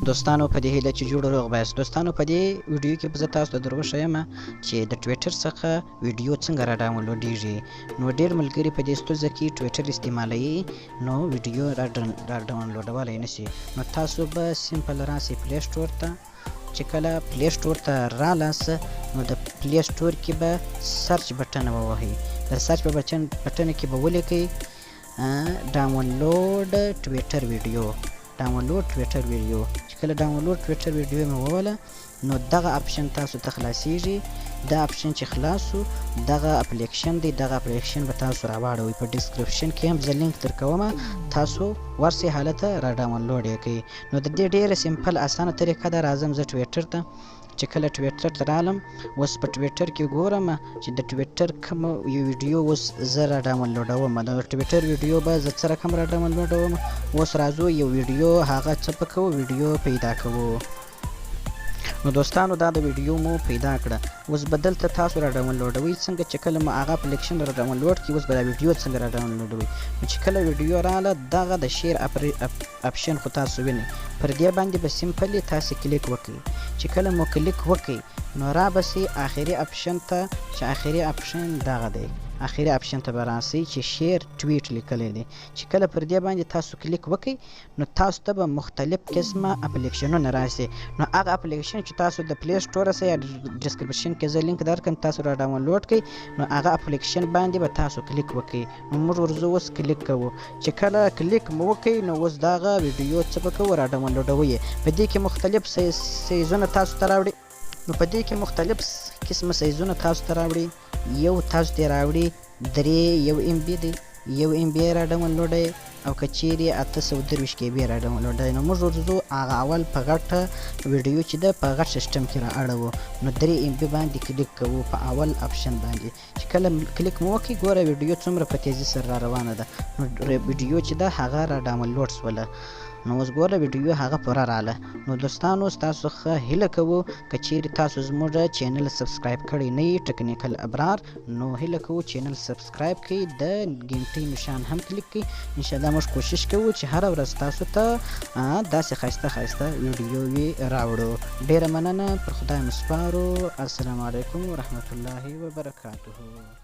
دوستانو په دې هیله چې جوړ روغ به یاست. دوستانو په دې ویډیو کې به زه تاسو ته در وښیم چې د ټویټر څخه ویډیو څنګه را ډاونلوډیږي. نو ډیر ملګري په دې ستونزه کې ټویټر استعمالوي نو ویډیو را ډاونلوډولی نشي. نو تاسو به سمپل راسئ پلی سټور ته، چې کله پلی سټور ته رالاست نو د پلی سټور کې به سرچ بټن ووهئ. د سرچ په بټن کې به ولیکئ ډاونلوډ ټویټر ویډیو، ډاونلوډ ټویټر ویډیو. چې کله ډاونلوډ ټویټر ویډیو مې ووله نو دغه اپشن تاسو ته خلاصیږي. دا اپشن چې خلاص سو دغه اپلیکشن دی، دغه اپلیکشن به تاسو راواړوئ. په ډیسکرپشن کې هم زه لینک درکوم، تاسو ورسئ هلته را ډاونلوډ یې کړئ. نو د دې ډېره سمپل اسانه طریقه ده. راځم زه ټویټر ته. چې کله ټویټر ته رالم اوس په ټویټر کې ګورم چې د ټویټر کوم یو ویډیو اوس زه را ډاونلوډوم. د ټویټر ویډیو به زه څه رقم را ډاونلوډوم؟ اوس راځو یو ویډیو هغه څه په کوو، ویډیو پیدا کوو. نو دوستانو دا د ویډیو مو پیدا کړه، اوس به دلته تاسو را ډاونلوډوئ څنګه چې کله مو هغه اپلیکشن را ډاونلوډ کړي اوس به دا ویډیو څنګه را ډاونلوډوئ. نو چې کله ویډیو راله دغه د شیر اپشن خو تاسو وینئ، پر دې باندې به سمپلی تاسو کلیک وکړئ. چې کله مو کلیک وکړئ نو را به سئ آخري اپشن ته، چې آخري اپشن دغه دی، آخري اپشن ته به راسئ چې شیر ټویټ لیکلی دی. چې کله پر دې باندې تاسو کلیک وکړئ نو تاسو ته به مختلف قسمه اپلیکشنونه راشي. نو هغه اپلیکشن چې تاسو د پلی سټور سره یا ډیسکرپشن کې زه لینک درکړم تاسو را ډاونلوډ کړئ، نو هغه اپلیکشن باندې به تاسو کلیک وکړئ. نو موږ ورځو اوس کلیک کوو. چې کله کلیک مو وکړئ نو اوس دغه ویډیو څه به کوو، را ډاونلوډوي. په دې کې مختلف سایزونه تاسو ته راوړي. نو په دې کې مختلف قسمه سایزونه تاسو ته راوړي. یو تاسو ته راوړي درې یو ایم بي دی، یو ایم بي را ډاونلوډوي، او که چیرې 823 کې بي را ډاونلوډوي. نو موږ ورځو هغه اول په غټه ویډیو چې ده په غټ سیستم کې را اړوو. نو درې ایم بي باندې کلیک کوو په اول اپشن باندې. چې کله کلیک مو وکړي ګوره ویډیو څومره په تیزي سره را روانه ده. نو ویډیو چې ده هغه را ډاونلوډ سوله. نو اوس ګوره ویډیو هغه پوره راله. نو دوستانو ستاسو ښه هیله کوو که چیرې تاسو زموږ چینل سبسکرایب کړی نه یي ټکنیکل ابرار، نو هیله کوو چینل سبسکرایب کړئ، د ګینټۍ نشان هم کلیک کړئ. انشاءالله موږ کوشش کوو چې هره ورځ تاسو ته داسې ښایسته ښایسته ویډیووې راوړو. ډېره مننه، پر خدای مو سپارو. السلام علیکم ورحمت الله وبرکاته.